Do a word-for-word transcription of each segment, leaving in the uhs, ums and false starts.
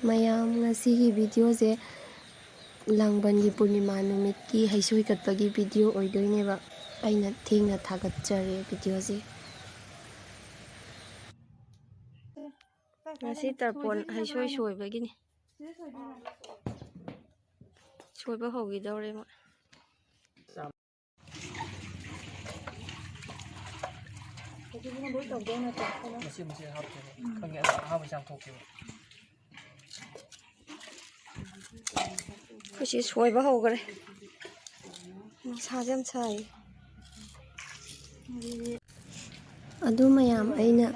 ꯃꯌꯥꯝ, ꯉꯁꯤꯒꯤ ꯚꯤꯗꯤꯑꯣꯁꯦ ꯂꯥꯡꯕꯟꯒꯤ ꯄꯨꯔꯅꯤꯃꯥ ꯅꯨꯃꯤꯠꯀꯤ ꯍꯩꯁꯣꯏ ꯀꯠꯄꯒꯤ ꯚꯤꯗꯤꯑꯣ ꯑꯣꯏꯗꯣꯏꯅꯦꯕ꯫ ꯑꯩꯅ ꯊꯦꯡꯅ ꯊꯥꯒꯠꯆꯔꯦ ꯚꯤꯗꯤꯑꯣꯁꯦ꯫ ꯉꯁꯤ ꯇꯔꯄꯣꯟ ꯍꯩꯁꯣꯏ ꯁꯣꯏꯕꯒꯤꯅꯤ꯫ ꯁꯣꯏꯕ ꯍꯧꯈꯤꯗꯧꯔꯦ ꯃꯣꯏ꯫ ꯃꯁꯤ ꯃꯁꯤ ꯍꯥꯞꯇꯦꯕ꯫ ꯈꯪꯉꯦ, ꯑꯗꯣ ꯑꯍꯥꯟꯕꯁꯦ ꯌꯥꯝ ꯊꯣꯛꯇꯦꯕ꯫ ꯑꯩꯈꯣꯏ ꯁꯤ ꯁꯣꯏꯕ ꯍꯧꯈ꯭ꯔꯦ꯫ ꯅꯨꯡꯁꯥꯁꯦ ꯌꯥꯝ ꯁꯥꯏ꯫ ꯑꯗꯨ ꯃꯌꯥꯝ, ꯑꯩꯅ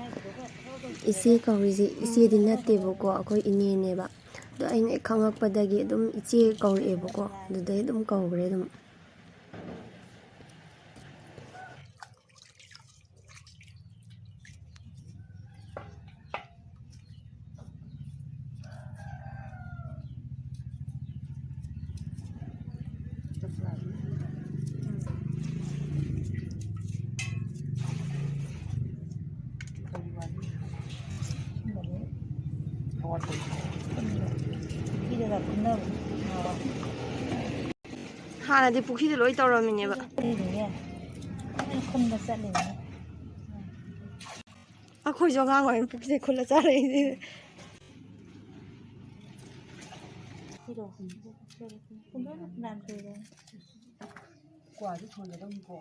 ꯏꯆꯦ ꯀꯧꯔꯤꯁꯦ ꯏꯆꯦꯗꯤ ꯅꯠꯇꯦꯕꯀꯣ, ꯑꯩꯈꯣꯏ ꯏꯅꯦꯅꯦꯕ꯫ ꯑꯗꯣ ꯑꯩꯅ ꯍꯦꯛ ꯈꯪꯉꯛꯄꯗꯒꯤ ꯑꯗꯨꯝ ꯏꯆꯦ ꯀꯧꯔꯛꯑꯦꯕꯀꯣ, ꯑꯗꯨꯗꯩ ꯑꯗꯨꯝ ꯀꯧꯈ꯭ꯔꯦ ꯑꯗꯨꯝ꯫ ꯍꯥꯟꯅꯗꯤ ꯄꯨꯈ꯭ꯔꯤꯗ ꯂꯣꯏ ꯇꯧꯔꯝꯃꯤꯅꯦꯕ꯫ ꯈꯨꯟꯕ ꯆꯠꯂꯤꯅꯦ꯫ ꯑꯩꯈꯣꯏꯁꯨ ꯑꯉꯥꯡ ꯑꯣꯏꯔꯤꯉꯩ ꯄꯨꯈ꯭ꯔꯤꯗ ꯈꯨꯜꯂ ꯆꯥꯔꯛꯏꯅꯦ꯫ ꯀ꯭ꯋꯥꯁꯨ ꯁꯣꯏꯒꯗꯧꯅꯤꯀꯣ꯫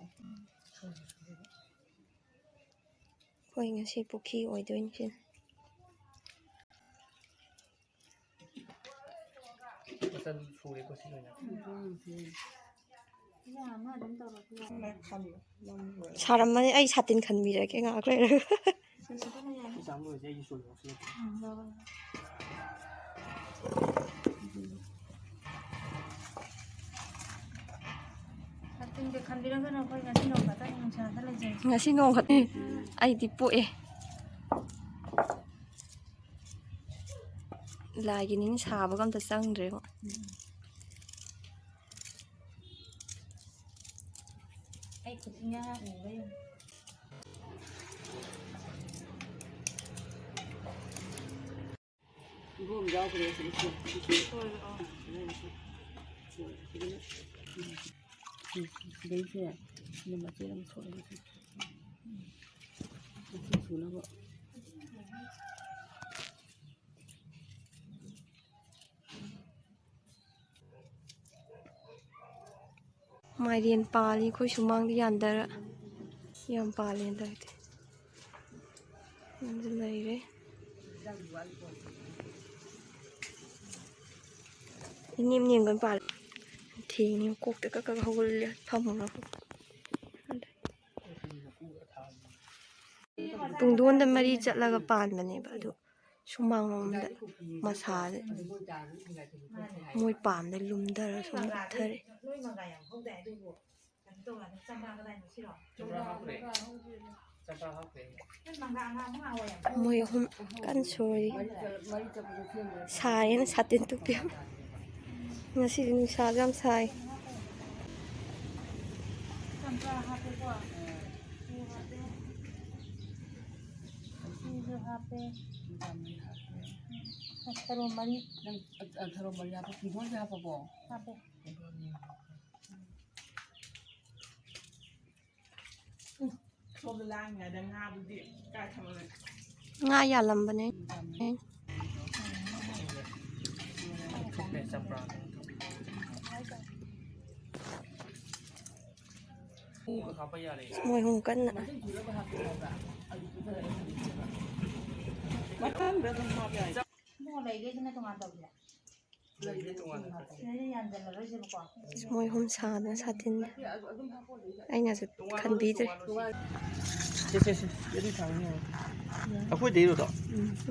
ꯑꯩꯈꯣꯏ ꯉꯁꯤ ꯄꯨꯈ꯭ꯔꯤ ꯑꯣꯏꯗꯣꯏꯅꯤ ꯁꯤꯅ꯫ ꯃꯆꯜ ꯁꯨꯔꯦꯀꯣ ꯁꯤ ꯂꯣꯏꯅ꯫ ꯁꯥꯔꯝꯃꯅꯤ, ꯑꯩ ꯁꯥꯇꯤꯟ ꯈꯟꯕꯤꯔꯒꯦ ꯉꯥꯏꯍꯥꯛ ꯂꯩꯔꯒ꯫ ꯑꯦꯛꯖꯥꯝ ꯂꯣꯏꯔꯗꯤ ꯑꯩꯒꯤ ꯁꯣꯏ ꯂꯧꯁꯤꯜꯂꯛꯀꯦ꯫ ꯁꯥꯇꯤꯟꯁꯦ ꯈꯟꯕꯤꯔꯝꯒꯅꯨ, ꯑꯩꯈꯣꯏ ꯉꯁꯤ ꯅꯣꯡ ꯈꯛꯇꯅꯤ ꯅꯨꯡꯁꯥꯗ ꯂꯩꯖꯩ꯫ ꯉꯁꯤ ꯅꯣꯡ ꯈꯛꯇꯅꯤ꯫ ꯑꯩꯗꯤ ꯄꯣꯛꯑꯦ꯫ ꯂꯥꯏꯒꯤ ꯅꯤꯅꯤ ꯁꯥꯕꯒ ꯑꯝꯇ ꯆꯪꯗ꯭ꯔꯦꯉꯣ꯫ ꯑꯩ ꯈꯨꯠ ꯏꯉꯥ ꯎꯕ꯭ꯔꯥ ꯌꯦꯡꯉꯨ꯫ ꯀꯤꯍꯣꯝ ꯌꯥꯎꯈ꯭ꯔꯦ ꯁꯤꯗ꯫ ꯁꯤ, ꯁꯤ, ꯁꯤ꯫ ꯍꯣꯏ, ꯑꯥ꯫ ꯁꯤꯗꯩꯁꯦ ꯁꯤꯗ ꯃꯆꯦꯠ ꯑꯃ ꯁꯣꯛꯑꯦ꯫ ꯃꯆꯦꯠ ꯁꯨꯅꯕ꯫ ꯃꯥꯏꯔꯦꯟ ꯄꯥꯜꯂꯤ ꯑꯩꯈꯣꯏ ꯁꯨꯃꯥꯡꯗ ꯌꯥꯟꯗꯔ꯫ ꯌꯥꯝ ꯄꯥꯜꯂꯦ ꯍꯟꯗꯛꯇꯤ꯫ ꯌꯥꯝꯁꯨ ꯂꯩꯔꯦ꯫ ꯏꯅꯦꯝ ꯅꯦꯝꯒꯩ ꯄꯥꯜꯂꯦ꯫ ꯊꯦꯡꯉꯦ ꯀꯣꯛꯇ ꯀꯛ ꯀꯛ ꯍꯧꯒꯠꯂꯦ ꯐꯝꯃꯨꯔꯒ꯫ ꯄꯨꯡꯗꯣꯟꯗ ꯃꯔꯤ ꯆꯠꯂꯒ ꯄꯥꯟꯕꯅꯦꯕ ꯑꯗꯨ ꯁꯨꯃꯥꯡꯂꯣꯝꯗ ꯃꯁꯥꯁꯦ ꯃꯣꯏ ꯄꯥꯝꯗ ꯂꯨꯝꯊꯔ ꯁꯨꯝ ꯂꯨꯞꯊꯔꯦ꯫ ꯃꯣꯏ ꯑꯍꯨꯝ ꯀꯟꯅ ꯁꯣꯔꯤ꯫ ꯁꯥꯏꯌꯦꯅ ꯁꯥꯇꯤꯟ ꯇꯨꯞꯄꯤ꯫ ꯉꯁꯤꯗꯤ ꯅꯨꯡꯁꯥꯁꯨ ꯌꯥꯝ ꯁꯥꯏ꯫ ꯁꯤꯁꯨ ꯍꯥꯞꯄꯦ꯫ ꯊꯔꯣ ꯃꯔꯤ꯫ ꯅꯪ, ꯑ, ꯊꯔꯣ ꯃꯔꯤ ꯍꯥꯞꯄ, ꯀꯤꯍꯣꯝꯁꯨ ꯍꯥꯞꯄꯕꯣ? ꯍꯥꯞꯄꯦ꯫ ꯁꯣꯝꯗ ꯂꯥꯡꯉꯤꯉꯩꯗ ꯉꯥꯗꯨꯗꯤ ꯀꯥꯏ ꯊꯝꯃꯒꯦ? ꯉꯥ ꯌꯥꯜꯂꯝꯕꯅꯦ꯫ ꯃꯣꯏ ꯑꯍꯨꯝ ꯀꯟꯅ꯫ ꯃꯊꯪꯗ ꯑꯗꯨꯝ ꯍꯥꯞ ꯌꯥꯏ꯫ ꯏꯕꯨꯡꯉꯣ, ꯂꯩꯒꯦꯗꯅ ꯇꯣꯉꯥꯟ ꯇꯧꯁꯤꯔꯥ? ꯁꯤꯗꯩꯗ ꯌꯥꯟꯖꯜꯂꯔꯣꯏꯁꯦꯕꯀꯣ꯫ ꯃꯣꯏ ꯑꯍꯨꯝ ꯁꯥꯗꯅ ꯁꯥꯇꯤꯟ ꯑꯩꯅꯁꯨ ꯈꯟꯕꯤꯗ꯭ꯔꯦ꯫ ꯁꯦ, ꯁꯦ, ꯁꯦ, ꯑꯗꯨ ꯊꯥꯡꯅꯤ ꯍꯥꯏ꯫ ꯑꯩꯈꯣꯏꯗꯩꯔꯣꯗꯣ?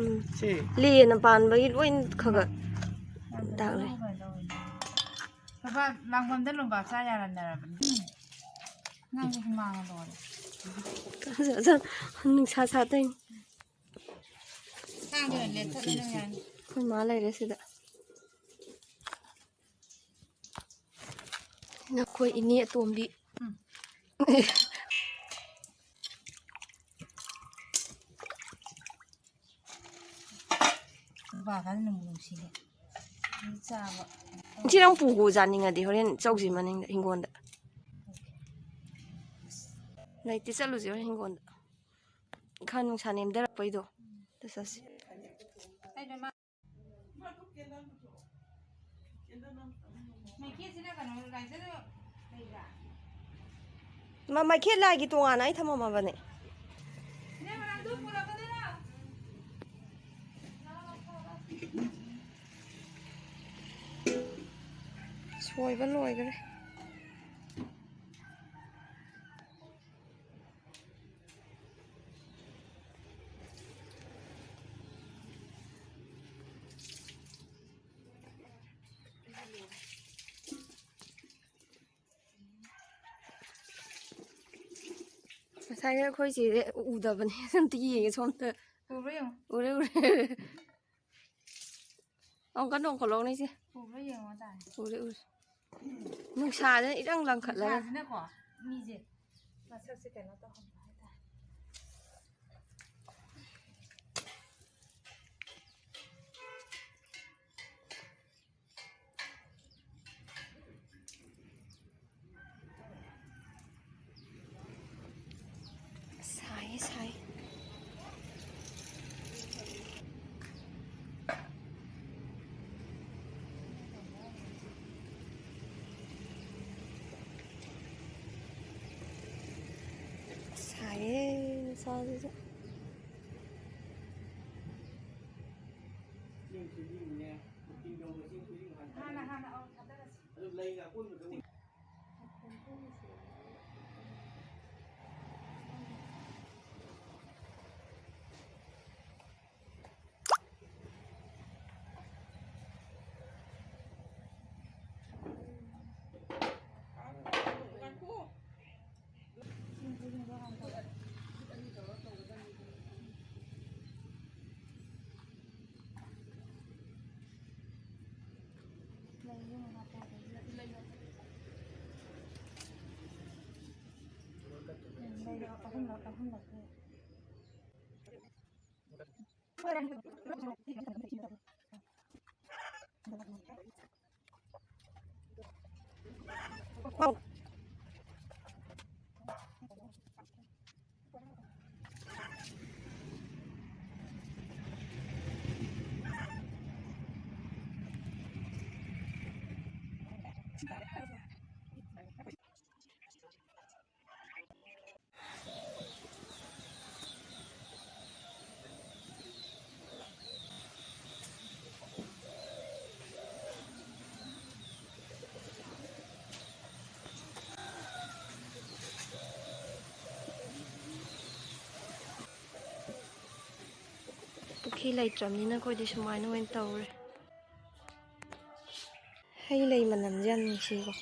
ꯎꯝ꯫ ꯁꯤ꯫ ꯂꯦꯅ ꯄꯥꯟꯕꯒꯤ ꯂꯣꯏ ꯈꯒ ꯗꯥꯛ ꯂꯩ꯫ ꯂꯨꯄꯥ ꯂꯥꯡꯐꯝꯗ ꯂꯨꯄꯥ ꯆꯥ ꯌꯥꯔꯟꯅꯔꯕꯅꯤ꯫ ꯅꯪꯗꯤ ꯍꯨꯃꯥꯡꯅ ꯂꯣꯏꯔꯦ꯫ ꯅꯨꯡꯁꯥ ꯁꯥ ꯇꯧꯔꯤꯅꯤ꯫ ꯊꯥꯡꯗꯣ ꯑꯣꯏꯅ ꯂꯦꯟꯊꯠꯂꯣ ꯅꯪ ꯌꯥꯅꯤ꯫ ꯑꯩꯈꯣꯏ ꯃꯥ ꯂꯩꯔꯦ ꯁꯤꯗ꯫ ꯅꯈꯣꯏ ꯏꯅꯦ ꯑꯇꯣꯝꯕꯤ꯫ ꯎꯝ꯫ ꯕꯥꯒꯅ ꯅꯨꯡꯕꯨ ꯅꯨꯡꯁꯤꯅꯦ꯫ ꯑꯗꯨ ꯆꯥꯕ꯫ ꯏꯆꯦ, ꯅꯪ ꯄꯨꯒꯣ, ꯆꯥꯅꯤꯡꯉꯗꯤ ꯍꯣꯔꯦꯟ ꯆꯧꯁꯤ ꯃꯅꯤꯡꯗ ꯍꯤꯡꯒꯣꯜꯗ꯫ ꯂꯩꯇꯦ, ꯆꯠꯂꯨꯁꯤ ꯍꯣꯔꯦꯟ ꯍꯤꯡꯒꯣꯜꯗ꯫ ꯈꯔ ꯅꯨꯡꯁꯥ ꯅꯦꯝꯊꯔꯛꯄꯩꯗꯣ꯫ ꯑꯗꯨ ꯆꯠꯁꯤ꯫ ꯀꯩꯅꯣ ꯃꯥ-, ꯃꯩꯈꯦꯠꯁꯤꯅ ꯀꯩꯅꯣ ꯂꯥꯏꯖꯗ ꯂꯩꯕ꯭ꯔꯥ? ꯃ-, ꯃꯩꯈꯦꯠ ꯂꯥꯏꯒꯤ ꯇꯣꯉꯥꯟꯅ ꯑꯩ ꯊꯝꯃꯝꯃꯕꯅꯦ꯫ ꯏꯅꯦ ꯃꯅꯥꯗꯨ ꯄꯨꯔꯛꯀꯗꯣꯏꯔꯣ? ꯁꯣꯏꯕ ꯂꯣꯏꯈ꯭ꯔꯦ꯫ ꯉꯁꯥꯏ ꯑꯩꯈꯣꯏ ꯆꯦꯁꯦ ꯎꯗꯕꯅꯦ꯫ ꯑꯝꯇ ꯌꯦꯡꯒꯦ ꯁꯣꯝꯗ꯫ ꯎꯕ꯭ꯔꯥ ꯌꯦꯡꯉꯣ꯫ ꯎꯔꯦ, ꯎꯔꯦ꯫ ꯑꯃꯨꯛꯀ ꯅꯣꯡꯈꯠꯂꯛꯎꯅꯦ ꯏꯆꯦ꯫ ꯎꯕ꯭ꯔꯥ ꯌꯦꯡꯉꯣ ꯇꯥꯔꯦ꯫ ꯎꯔꯦ, ꯎꯔꯦ꯫ ꯅꯨꯡꯁꯥꯁꯤꯅ ꯏꯔꯪ ꯂꯪꯈꯠꯂꯒ꯫ ꯅꯨꯡꯁꯥꯁꯤꯅꯀꯣ ꯃꯤꯁꯦ ꯃꯁꯛꯁꯦ ꯀꯩꯅꯣ ꯇꯧꯍꯟꯕ ꯍꯥꯏꯇꯥꯔꯦ꯫ ꯁꯥꯏꯌꯦ, ꯁꯥꯏ꯫ ꯁꯥꯏꯌꯦ, ꯅꯨꯡꯁꯥꯁꯤꯁꯨ꯫ ꯍꯥꯟꯅ, ꯍꯥꯟꯅ, ꯑꯧ, ꯊꯥꯗꯔꯁꯤ꯫ ꯂꯩꯔꯣ, ꯑꯍꯨꯝꯂꯛ, ꯑꯍꯨꯝꯂꯛ꯫ ꯁꯤ ꯂꯩꯇ꯭ꯔꯕꯅꯤꯅ ꯑꯩꯈꯣꯏꯗꯤ ꯁꯨꯃꯥꯏꯅ ꯑꯣꯏꯅ ꯇꯧꯔꯦ꯫ ꯍꯩ ꯂꯩ ꯃꯅꯝꯁꯦ ꯌꯥꯝ ꯅꯨꯡꯁꯤꯀꯣ꯫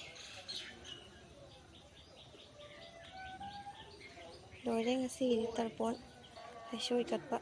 ꯂꯣꯏꯔꯦ ꯉꯁꯤꯒꯤꯗꯤ ꯇꯔꯄꯣꯟ ꯂꯩꯁꯣꯏ ꯀꯠꯄ꯫